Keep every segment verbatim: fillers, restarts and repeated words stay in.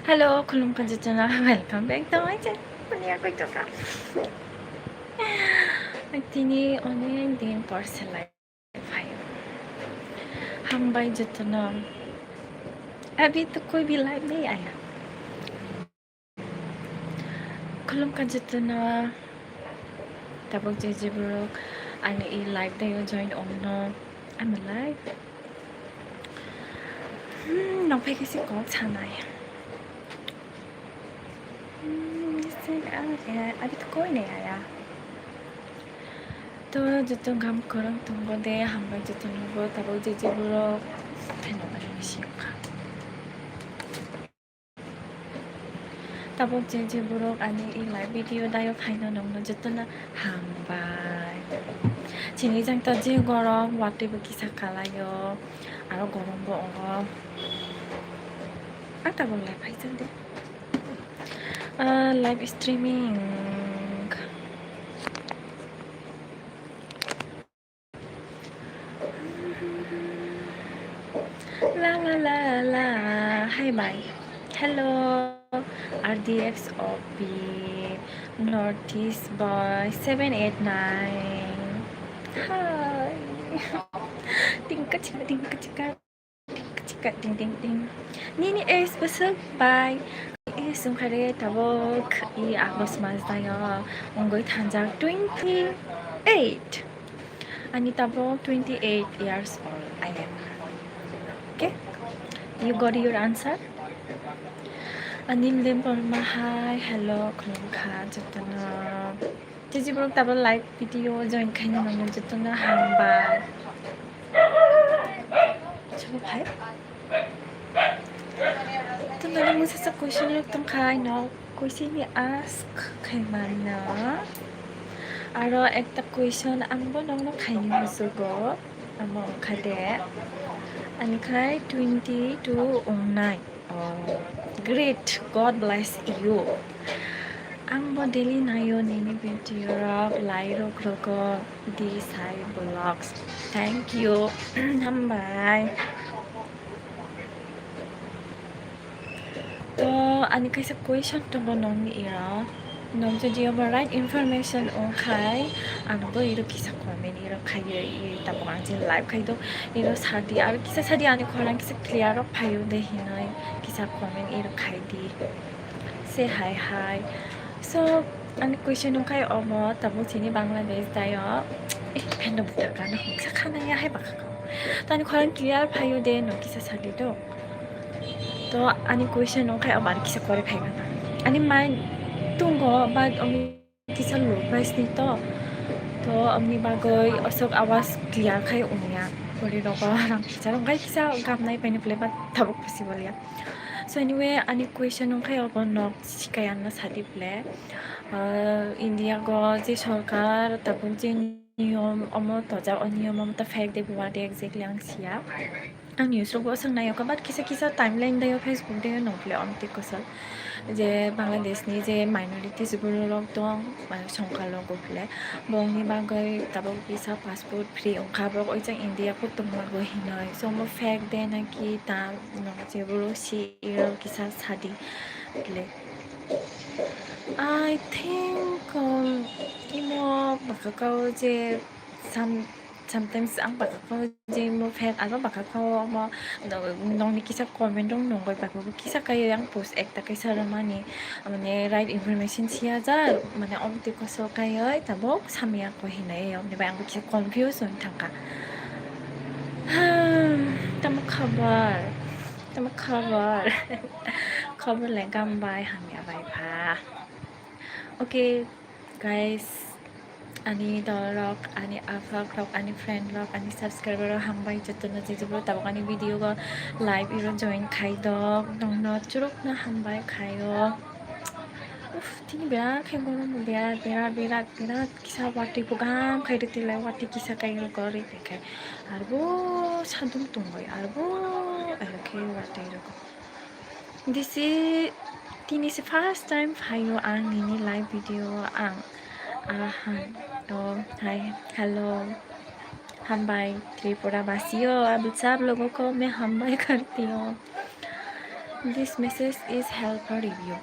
Hello, khulumkha jotono, welcome back to my channel. Ani agoi toka. Tini onek din por se live phaio. Hambai jotono. Abhi to koi bhi live nahi aaya. Khulumkha jotono. Tabuk je je borok ani i live dayo join ongno. I'm alive. Hmm, nokphai kaisa kok sanai. Hmm, listen, ah, yeah, abhi to koi nahi aaya. To joto gam korang tongo de, hambai jotono bo tabuk je je borok. Pheno ani misi kha. Tabuk je je borok ani i live video dayo phaino nongno jotono hambai. Chini jang ta je gorom, watwi bo kisa kalaio, aro gorom bo wngo. Ang tabuk live phaijak de. Ah, live streaming. La la la la. Hi, bye. Hello. R D X O P Northeast Boy seven eight nine. Hi. Tingka chika, tingka chika. Chika ding ding ding. Nini age bwswk bai? Age wngkha re tabuk i August mas dayo wngwi thanjak twenty eight. Ani tabuk twenty eight years old I am. Okay? You got your answer? Ani limborma hai, hello, khulumkha jotono. Tiji borok tabuk live video join khaina nangmani jotono hambai. Chalo bhai. Tonani mungsa sa question rok tongkha aino question ni ask khaimano. Aro ekta question ang bo nongno khaini musugo. Amo wngkha de. Ani khai twenty two ongnai. Oh, great, God bless you. Ang bo daily nayo nini video rok, lai rok rogo di sai vlogs. Thank you. Hambai. To ani kaisa question tongo nongni iro. Nong jodi obo right information wngkhai, ang bo iro kisa comment iro khaiyo, i tabuk ang je live khai do, iro sadi, aro kisa sadi ani khorang kisa clear rok phaio de hinoi kisa comment iro khai di. Say hi hi. So, ani question wngkhai omo, tabuk chini Bangladesh dayo. Eh, fan no buta gana hongsa khana ya hai bakha ko. To ani khorang clear phaio de no kisa sadi do. To ani question wngkhai omo ani kisa kore phai gana. Ani mind tungo, but omo kisa low price ni to. To amni bagwi osok awas clear khai ongya. Pori rogo rang kisa rong khai kisa gam nai paini ple ba tabuk possible ya. So anyway, ani question wngkhai obo nok sikai anna sadi ple. Ah, India go je sorkar tabuk je niyom omo tojak, o niyom omo to fake de buwa de exactly ang siya. Ang news rok bo swng nai okha, but kisa kisa timeline dayo Facebook dayo nong phile omtwi kosol je Bangladesh ni je minorities buru rok tong, ah, songkha logo phile bongni bagwi tabuk kisa passport free wngkha borok oijang India kutungma go hinoi. So omo fake de naki ta nong je buru si iro kisa sadi phile. I think, um, imo bakakao je sam-, sometimes ang bakakao je imo fake aro bakakao omo no-, nongni kisa comment rok nongoi bakakao kisa kai ang post ekta kaisa rwmani mane right information siya ja mane omtwi kosol kaioi tabuk samya ko hinai omni bai ang kisa confuse wng thangkha. Tamo khabar, tamo khabar, khabar le gam bai hamya bai pha. Okay, guys, ani dol rok, ani aphak rok, ani friend rok, ani subscriber rok hambai jotono je jebro tabuk ani video go live iro join khai dok, nongno churukno hambai khaio. Uff, tini birat khe gorom, birat, birat, birat, birat kisa watwi bwkam khai rwtwi lai, watwi kisa kai rwkha, rwi khai khai. Arbo sadung tongbai, arbo aro khe watwi rwkha. This is, tini se first time phaio ang nini live video ang. Aha, to, hi, hello. Hambai, Tripura basio, abhi sab logo ko main hambai karti hu. This message is help for review.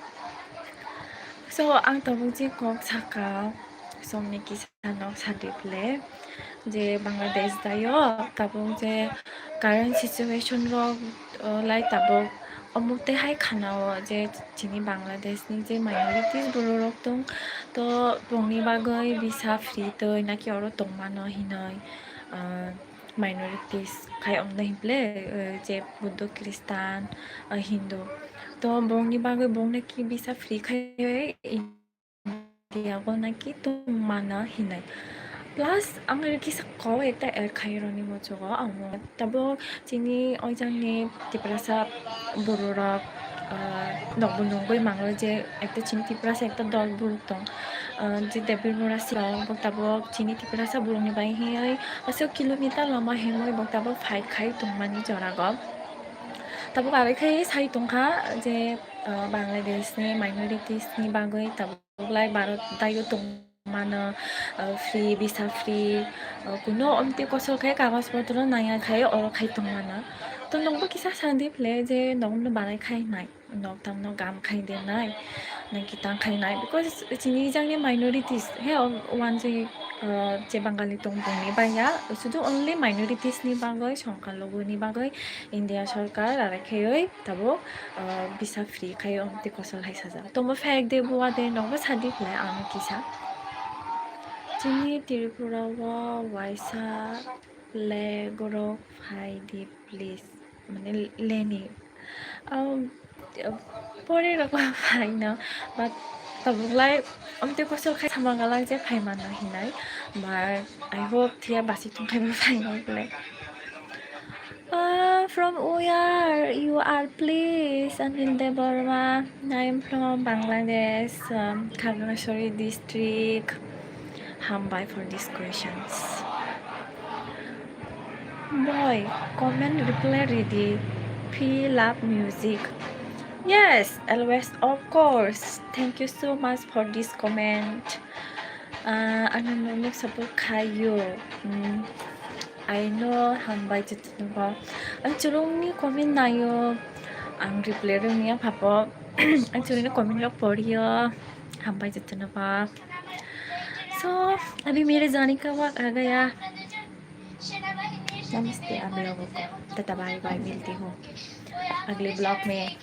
So ang tabuk je kok saka, somni kisa nok sadi ple je Bangladesh dayo tabuk je current situation rok, uh, lai tabuk omo tei hai khana o je chini Bangladesh ni je minorities borok rok tong to bongni bagwi visa free tei naki oro tongmano hinoi, uh, minorities khai ongna himple, uh, je Buddho, Christian, uh, Hindu. To bongni bagwi bongni ki visa free khai India go naki tongmana hinai. Plus ang ri kisa kok ekta add khai roni mochogo amo. Tabo chini oijangni Tiprasa bororok, ah, nokbo nungwi mango je ekta chini Tiprasa ekta dol borok tong. Ah, je Debir Mura Sirong bo tabok chini Tiprasa borokni bai hinwi aswk kilometer lama himwi bo tabok fight khai tongmani jorago. Tabok arai khai sai tongkha je, ah, Bangladesh ni minorities ni bagwi tabok lai Bharat daio tongmano, ah, free, visa free, ah, kuno omtwi kosol khai kagoj potro nangya khai oro khai tongmano. To nokbo kisa sandi phle je nokno barai khai nai. Nok tamno gam khai de nai, naki tang khai nai, because chini jangni minorities he, o wanjui, uh, je Bangali tong bongni baya, sudu only minorities ni bagwi, songkha logo ni bagwi India sorkar arai khaioi tabo, uh, visa free khai omtwi kosol hai sajak. Tomo fake de buwa de nokbo sadi phle ang kisa. Chini Tripura o waisa le goro phai di please. Mane leni. Um, pore rok phaino, but tabuk lai omtwi kosol khai sama galak je phai mano hinai. But I hope thiya basi tong khai bo phaino bole. Uh, from where you are, please? Anil Debbarma. I am from Bangladesh, um, Khagwangshari district. Hambai for these questions. Boy, comment reply ready. P love music. Yes, always, of course. Thank you so much for this comment. Uh, ano nokno support khaio. Mm, I know, hambai jotono ba. Ang churungni comment naio. Ang reply rwngya phapo. Ang churungni comment rok porio. Hambai jotono ba. So, abhi mere jane ka waqt aa gaya. Namaste, aap logon ko. Tata, bye bye, milte hain agle vlog mein.